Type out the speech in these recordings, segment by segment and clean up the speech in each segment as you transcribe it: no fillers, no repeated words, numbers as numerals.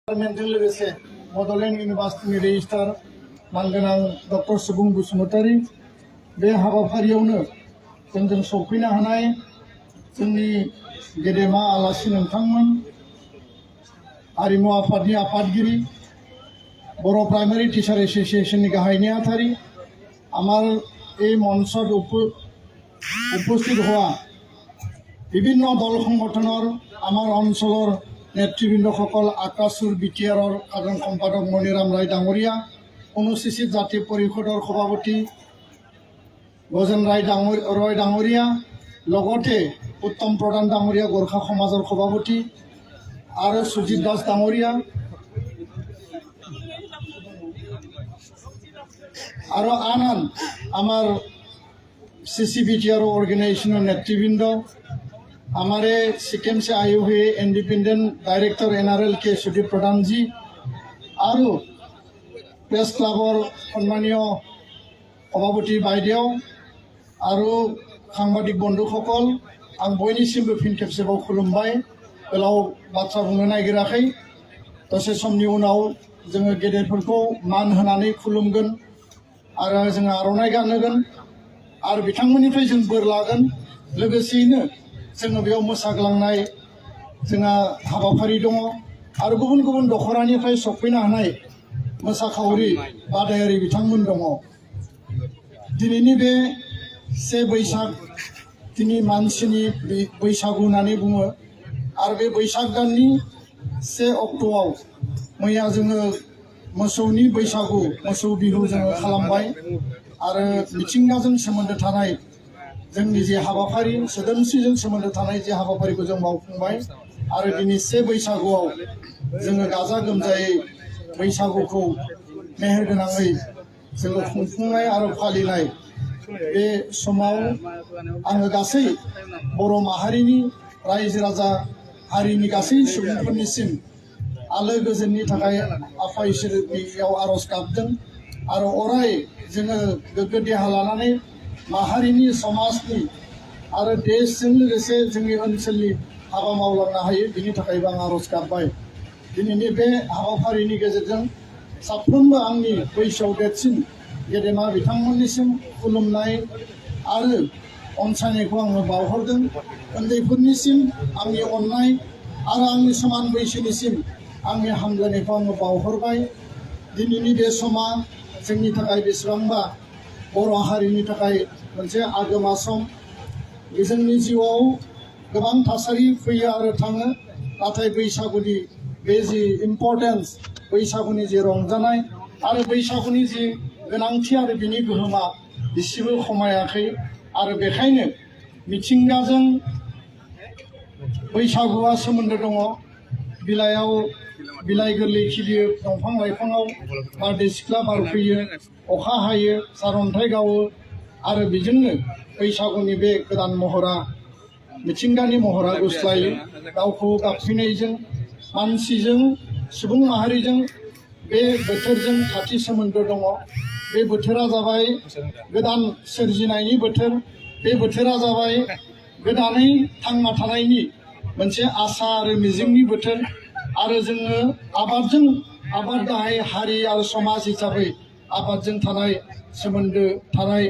लोगोसे बड'लेण्ड इउनिभार्सिटिनि रेजिस्ट्रार मानगोनां डक्टर सुबुं बसुमतारी बे हाबाफारियावनो जोंजों सौफैनो हानाय जोंनि गेदेमा आलासि नोंथांमोन हारिमु आफादनि आफादगिरि बर' प्राइमारी टीचार एसोसिएशननि गाहाय नेहाथारि আমার এই মঞ্চত উপস্থিত হওয়া বিভিন্ন দল সংগঠনৰ আমাৰ অঞ্চলৰ নেতৃবৃন্দসকল আকাশুৰ বিটিআৰৰ সাধাৰণ সম্পাদক মণিৰাম ৰায় ডাঙৰীয়া অনুসূচিত জাতি পৰিষদৰ সভাপতি গজেন ৰয় ডাঙৰীয়া লগতে উত্তম প্ৰধান ডাঙৰীয়া গোৰ্খা সমাজৰ সভাপতি আৰু সুজিত দাস ডাঙৰীয়া আৰু আন আমাৰ CCBTR অর্গানাইজেশনের নেতৃবৃন্দ हमारे सिक्किम से आए हुए इंडिपेंडेंट डायरेक्टर NRL के सुदीप प्रधान जी और प्रेस क्लाबर सम्मानीय सभापति बायदेव और सांबादिक बंधुसकल आं बयनिसिमबो फिन खेबसेबाव खुलुमबाय गोलाव बाथ्रा बुंनो नागिराखै दसे समनि उनाव जोङो गेदेरफोरखौ मान होनानै खुलुमगोन आरो जोङो आर'नाइ गानहोगोन आरो बिथांमोननिफ्राय जों बोर लागोन लोगोसेयैनो जोङो बेयाव मोसाग्लांनाय जोंहा हाबाफारि दङ आरो गुबुन गुबुन दख'रानिफ्राय सफैनो हानाय मोसाखावरि बादायारि बिथांमोन दङ दिनैनि बे 1 बैसाग दिनै मानसिनि बैसागु होननानै बुङो आरो बे बैसाग दाननि 1 अक्ट'आव मैया जोङो मोसौनि बैसागु मोसौ बिहु जोङो खालामबाय आरो मिथिंगाजों सोमोन्दो थानाय जोंनि जे हाबाफारि सोदोमस्रिजों सोमोन्दो थानाय जे हाबाफारिखौ जों मावफुंबाय आरो दिनै 1 बैसागुआव जोङो गाजा गोमजायै बैसागुखौ मेहेरगोनाङै जोङो खुंफुंनाय आरो फालिनाय बे समाव आङो गासै बर' माहारिनि रायजो राजा हारिनि गासै सुबुंफोरनिसिम आलो गोजोननि थाखाय आफा इसोरनियाव आर'ज गाबदों आरो अराय जोङो गोग्गो देहा लानानै माहारिनि समाजनि आरो देशजों लोगोसे जोंनि ओनसोलनि हाबा मावलांनो हायो बिनि थाखायबो आं आर'ज गाबबाय दिनैनि बे हाबाफारिनि गेजेरजों साफ्रोमबो आंनि बैसोआव देरसिन गेदेमा बिथांमोननिसिम खुलुमनाय आरो अनसायनायखौ आङो बावहरदों उन्दैफोरनिसिम आंनि अननाय आरो आंनि समान बैसोनिसिम आंनि हामलायनायखौ आङो बावहरबाय दिनैनि बे समा जोंनि थाखाय बेसेबांबा बर' हारिनि थाखाय मोनसे आगोमा सम जोंनि जिउआव गोबां थासारि फैयो आरो थाङो नाथाय बैसागुनि बे जि इम्परटेन्स बैसागुनि जि रंजानाय आरो बैसागुनि जि गोनांथि आरो बिनि गोहोमा एसेबो खमायाखै आरो बेखायनो मिथिंगाजों बैसागुआ सोमोन्दो दङ बिलाइयाव बिलाइ गोरलै खिलियो दंफां लाइफाङाव बारदै सिख्ला बारफैयो अखा हायो सारअन्थाइ गावो आरो बेजोंनो बैसागुनि बे गोदान महरा मिथिंगानि महरा गुस्लायो दाउखौ गाबफैनायजों मानसिजों सुबुं माहारिजों बे बोथोरजों खाथि सोमोन्दो दङ बे बोथोरा जाबाय गोदान सोरजिनायनि बोथोर बे बोथोरा जाबाय गोदानै थांना थानायनि मोनसे आसा आरो मिजिंनि बोथोर आरो जोङो आबाद गाहाय हारि आरो समाज हिसाबै आबादजों थानाय सोमोन्दो थानाय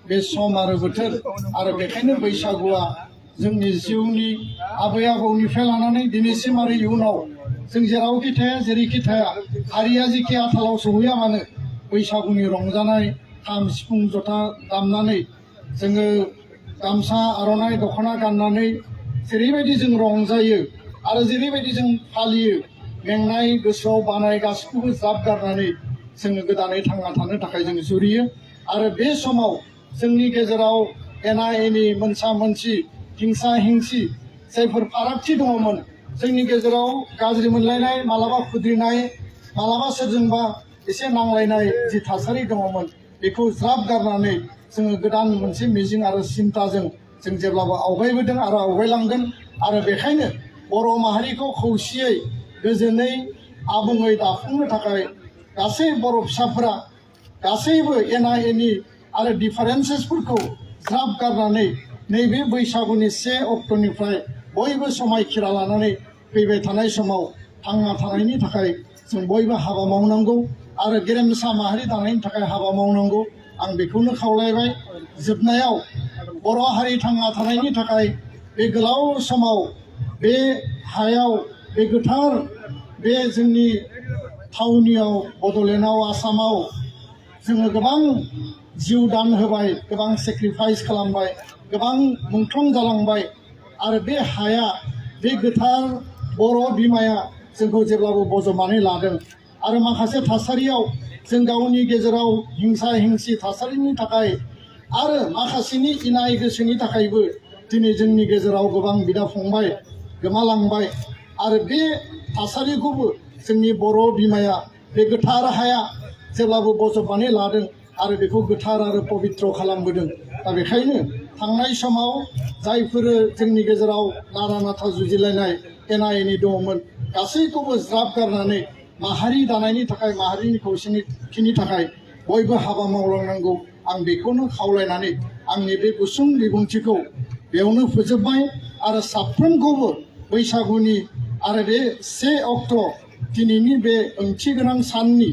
बे सम आरो बोथोर आरो बेखायनो बैसागुआ जोंनि जिउनि आबै आबौनिफ्राय लानानै दिनैसिम आरो इयुनाव जों जेरावखि थाया जेरैखि थाया हारिया जेखि आथालाव सहैया मानो बैसागुनि रंजानाय खाम सिफुं जथा दामनानै जोङो गामसा आर'नाइ दख'ना गाननानै जेरैबायदि जों रंजायो आरो जेरैबायदि जों फालियो मेंनाय गोसोआव बानाय गासैखौबो ज्राब गारनानै जोङो गोदानै थांना थानो थाखाय जों जुरियो आरो बे समाव जोंनि गेजेराव एना एनि मोनसा मोनसि हिंसा हिंसि जायफोर फारागथि दङमोन जोंनि गेजेराव गाज्रि मोनलायनाय मालाबा खुद्रिनाय मालाबा सोरजोंबा एसे नांलायनाय जि थासारि दङमोन बेखौ ज्राब गारनानै जोङो गोदान मोनसे मिजिं आरो सिन्ताजों जों जेब्लाबो आवगायबोदों आरो आवगायलांगोन आरो बेखायनो बर' माहारिखौ खौसेयै गोजोनै आबुङै दाफुंनो थाखाय गासै बर' फिसाफोरा गासैबो एना एनि आरो डिफारेन्सेसफोरखौ ज्राब गारनानै नैबे बैसागुनि 1 अक्ट'निफ्राय बयबो समायखिरा लानानै फैबाय थानाय समाव थांना थानायनि थाखाय जों बयबो हाबा मावनांगौ आरो गेरेमसा माहारि दानायनि थाखाय हाबा मावनांगौ आं बेखौनो खावलायबाय। जोबनायाव बर' हारि थांना थानायनि थाखाय बे गोलाव समाव बे हायाव बे गोथार बे जोंनि थावनियाव बड'लेण्डआव आसामाव जोङो गोबां जिउ दान होबाय, गोबां सेक्रिफाइस खालामबाय, गोबां मुंख्लं जालांबाय आरो बे हाया बे गोथार बर' बिमाया जोंखौ जेब्लाबो बजबनानै लादों आरो माखासे थासारियाव जों गावनि गेजेराव हिंसा हिंसि थासारिनि थाखाय आरो माखासेनि इनाय गोसोनि थाखायबो दिनै जोंनि गेजेराव गोबां बिदा फंबाय गोमालांबाय आरो बे थासारिखौबो जोंनि बर' बिमाया बे गोथार हाया जेब्लाबो बजबनानै लादों आरो बेखौ गोथार आरो पबित्र खालामबोदों। दा बेखायनो थांनाय समाव जायफोर जोंनि गेजेराव नारा नाथा जुजिलायनाय एना एनि दङमोन गासैखौबो ज्राब गारनानै माहारि दानायनि थाखाय माहारिनि खौसेथिनि थाखाय बयबो हाबा मावलांनांगौ आं बेखौनो खावलायनानै आंनि बे गुसुं बिबुंथिखौ बेयावनो फोजोबबाय आरो साफ्रोमखौबो बैसागुनि आरो बे 1 अक्ट' दिनैनि बे ओंथि गोनां साननि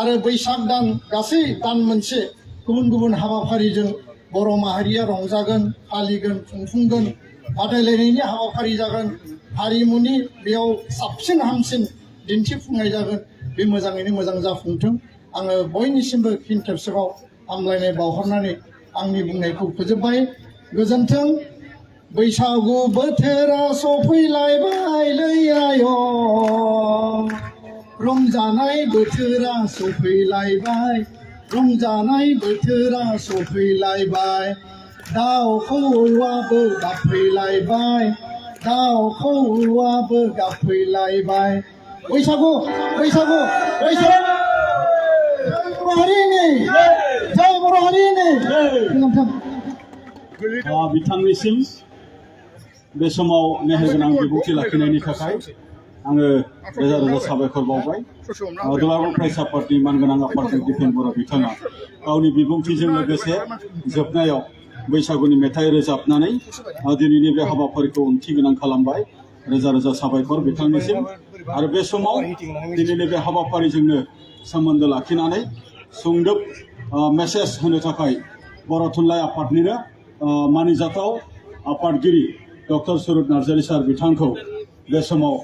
आरो बैसाग दान गासै दान मोनसे गुबुन गुबुन हाबाफारिजों बर' माहारिया रंजागोन, फालिगोन, खुंफुंगोन, बादायलायनायनि हाबाफारि जागोन, हारिमुनि बेयाव साबसिन हामसिन दिन्थिफुंनाय जागोन। बे मोजाङैनो मोजां जाफुंथों। आङो बयनिसिमबो फिन खेबसेबाव हामलायनाय बावहरनानै आंनि बुंनायखौ फोजोबबाय। गोजोन्थों। बैसागु बोथोरा सफैलायबायलै आय' रंजानाय बोथोरा सफैलायबाय, रंजानाय बोथोरा सफैलायबाय, दाउ खौवौआबो गाबफैलायबाय, दाउ खौवौआबो गाबफैलायबाय। बैसागु बैसागु बैसागु बर' हारिनि जय बर' हारिनि बिथांनिसिम बे समाव मेहेरगोनां बिबुंथि लाखिनायनि थाखाय आङो रोजा रोजा साबायखर बावबाय। दुलाराय फरायसा आफादनि मानगोनां आफादगिरि दिपेन बर' बिथाङा गावनि बिबुंथिजों लोगोसे जोबनायाव बैसागुनि मेथाइ रोजाबनानै दिनैनि बे हाबाफारिखौ ओंथि गोनां खालामबाय। रोजा रोजा साबायखर बिथांनिसिम। आरो बे समाव दिनैनि बे हाबाफारिजोंनो सोमोन्दो लाखिनानै सुंदोब मेसेज होनो थाखाय बर' थुनलाइ आफादनिनो मानिजाथाव आफादगिरि डक्टर सुरत नार्जारि सार बिथांखौ बे समाव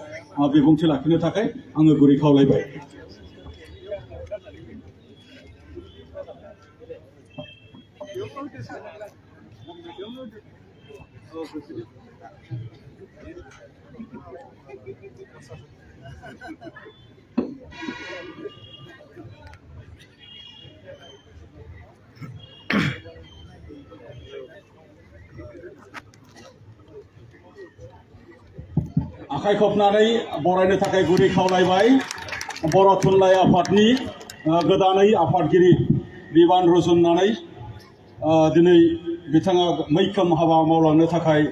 बिबुंथि लाखिनो थाखाय आङो गुरै खावलायबाय। आखाइ खबनानै बरायनो थाखाय गुरै खावलायबाय। बर' थुनलाइ आफादनि गोदानै आफादगिरि बिबान रुजुननानै दिनै बिथाङा मैखोम हाबा मावलांनो थाखाय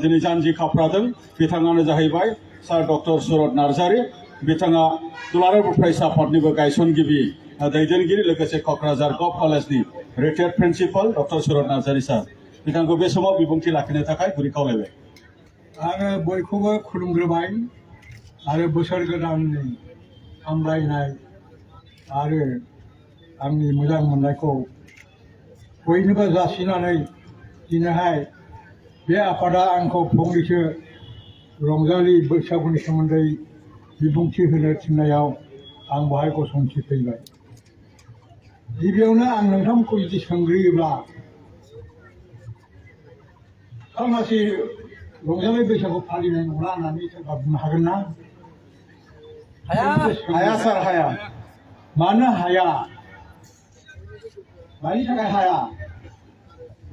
दिनै जानजि खाफ्रादों। बिथाङानो जाहैबाय सार डक्टर सुरत नार्जारि। बिथाङा दुलाराय फरायसा आफादनिबो गायसनगिरि दैदेनगिरि लोगोसे क'क्राझार गभ कलेजनि रिटायार्ड प्रिन्सिपाल डक्टर सुरत नार्जारि सार बिथांखौ बे समाव बिबुंथि लाखिनो थाखाय गुरै खावलायबाय। आङो बयखौबो खुलुमग्रोबाय आरो बोसोर गोदाननि हामलायनाय आरो आंनि मोजां मोननायखौ बयनोबो जासिनानै दिनैहाय बे आफादा आंखौ फंनैसो रंजालि बैसागुनि सोमोन्दै बिबुंथि होनो थिननायाव आं बेहाय गसंथि फैबाय। गिबियावनो आं नोंथांमोनखौ जुदि सोंग्रोयोब्ला खालमासि रंजालि बैसागु फालिनाय नंला होननानै सोरबा बुंनो हागोन ना? हाया सार हाया। मानो हाया? मानि थाखाय हाया?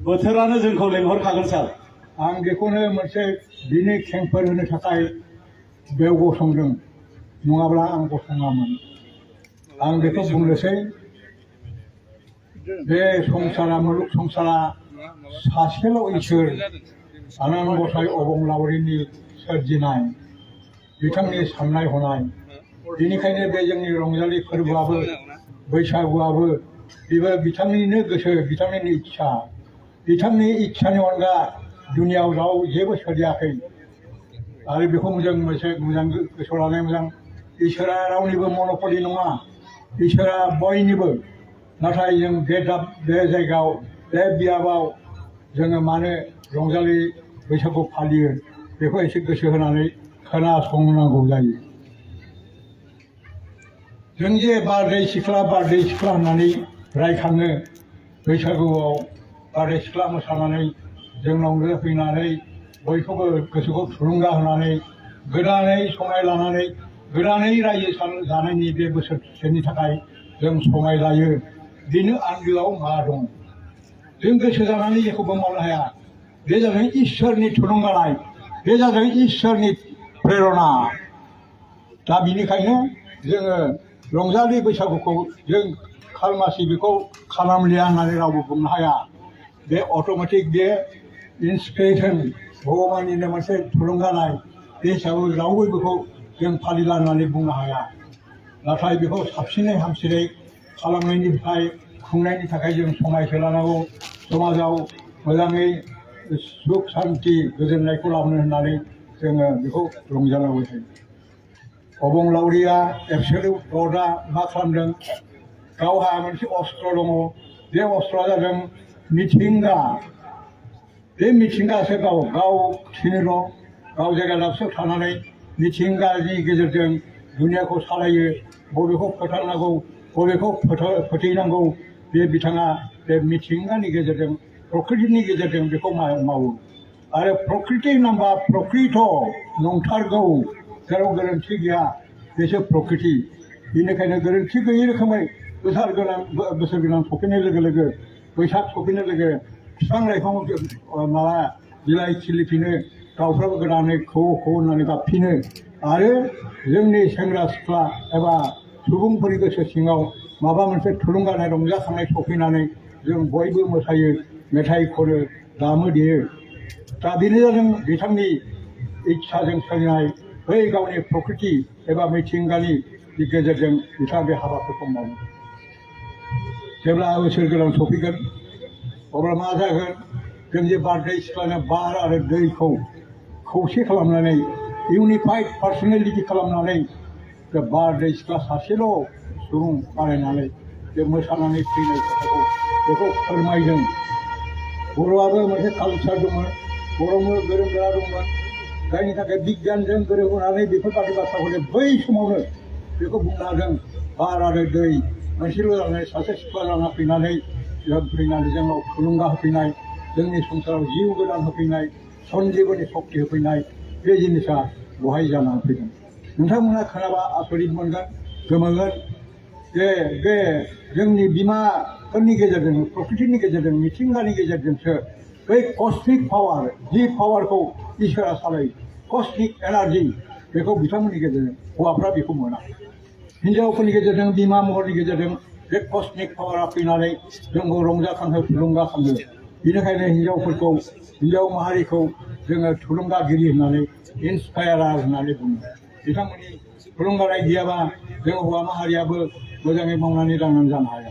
बोथोरानो जोंखौ लेंहरखागोन सार। आं बेखौनो मोनसे बिनि खेंफोर होनो थाखाय बेयाव गसंदों, नङाब्ला आं गसङामोन। आं बेखौ बुंनोसै, बे संसारा मुलुग संसारा सासेल' इसोर आनान गसाइ अबंलावरिनि सोरजिनाय, बिथांनि साननाय हनाय। बेनिखायनो बे जोंनि रंजालि फोरबोआबो बैसागुआबो बेबो बिथांनिनो गोसो, बिथांनिनो इच्छा। बिथांनि इच्छानि अनगा दुनियाव जेबो सोलियाखै आरो बेखौ मोजां गोसोआव लानाया मोजां। इसोरा रावनिबो मन'पलि नङा इसोरा बयनिबो नाथाय जों बे जायगायाव बे बियाबाव जोङो मानो रंजालि बैसागु फालियो बेखौ एसे गोसो होनानै खोनासंनांगौ जायो जों जे बारदै सिख्ला होननानै रायखाङो बैसागुआव बारदै सिख्ला मोसानानै जोंनाव फैनानै बयखौबो गोसोखौ थुलुंगा होनानै गोदानै समाय लानानै गोदानै रायजो जानायनि बे बोसोरसेनि थाखाय जों समाय लायो बेनो आन्दोआव मा दं जों गोसो जानानै जेखौबो मावनो हाया बे जादों इसोरनि थुलुंगानाय बे जादों इसोरनि प्रेरणा दा बिनिखायनो जोङो रंजालि बैसागुखौ जों खालमासि बेखौ खालामलिया होननानै रावबो बुंनो हाया बे अट'मेटिक बे इन्सपिरेसन भगबाननिनो मोनसे थुलुंगानाय बे हिसाबै रावबो बेखौ जों फालिला होननानै बुंनो हाया नाथाय बेखौ साबसिनै हामसिनै खालामनायनिफ्राय खुंनायनि थाखाय जों समायसो लानांगौ समाजाव मोजाङै सुख सान्ति गोजोननायखौ लाबोनो होननानै जोङो बेखौ रंजानांगौ जायो अबंलावरिया एबसोल्युट गडआ मा खालामदों गावहा मोनसे अस्त्र दङ बे अस्त्रआ जादों मिथिंगा बे मिथिंगासो गाव थिनोल' गाव जायगा दाबसेयाव थानानै मिथिंगानि गेजेरजों दुनियाखौ सालायो बबेखौ फोथांनांगौ बबेखौ फोथैनांगौ बे बिथाङा बे मिथिंगानि गेजेरजों प्रकृतिनि गेजेरजों बेखौ मावो आरो प्रकृति नाम्बा प्रकृत नंथारगौ जेराव गोरोन्थि गैया बेसो प्रकृति बेनिखायनो गोरोन्थि गैयै रोखोमै बोसोर गोनां सफैनाय लोगो लोगो बैसाग सफैनाय लोगो बिफां लाइफां माबा बिलाइ खिलिफिनो दाउफ्राबो गोदानै खौवौ होननानै गाबफिनो आरो जोंनि सेंग्रा सिख्ला एबा सुबुंफोरनि गोसो सिङाव माबा मोनसे थुलुंगानाय रंजाखांनाय सफैनानै जों बयबो मोसायो मेथाइ खनो दामो देयो दा बेनो जादों बिथांनि इच्छाजों सोलिनाय बै गावनि प्रकृति एबा मिथिंगानि गेजेरजों बिथाङा बे हाबाफोरखौ मावो जेब्ला बोसोर गोदान सफैगोन अब्ला मा जागोन जों जे बारदै सिख्लानि बार आरो दैखौ खौसे खालामनानै इउनिफाइड पार्सनेलिटि खालामनानै बे बारदै सिख्ला सासेल' सुबुं बानायनानै बे मोसानानै फैनाय खोथाखौ बेखौ फोरमायदों बर'आबो मोनसे कालचार दंमोन बर'नो गोरों गोरा दंमोन जायनि थाखाय बिगियानजों गोरोबहोनानै बेफोरबादि बाथ्राखौ बै समावनो बेखौ बुंनो हादों बार आरो दै मोनसेल' जानानै सासे सिख्ला जाना फैनानै जोंनाव थुलुंगा होफैनाय जोंनि संसाराव जिउ गोदान होफैनाय सन्जीबनि सक्ति होफैनाय बे जिनिसा बहाय जानानै फैदों नोंथांमोना खोनाबा आसरित मोनगोन गोमोगोन जे बे जोंनि बिमाफोरनि गेजेरजों प्रकृतिनि गेजेरजों मिथिंगानि गेजेरजोंसो बै कस्मिक पावार जि पावारखौ इसोरा सालायो कस्मिक एनार्जि बेखौ बिथांमोननि गेजेरजों हौवाफ्रा बेखौ मोना हिन्जावफोरनि गेजेरजों बिमा महरनि गेजेरजों बे कस्मिक पावारा फैनानै जोंखौ रंजाखांहो थुलुंगाखांहो बेनिखायनो हिन्जाव माहारिखौ जोङो थुलुंगागिरि होननानै इन्सपायारार होननानै बुङो बिथांमोननि थुलुंगानाय गैयाबा जों हौवा माहारियाबो मोजाङै मावनानै दांनानै जानो हाया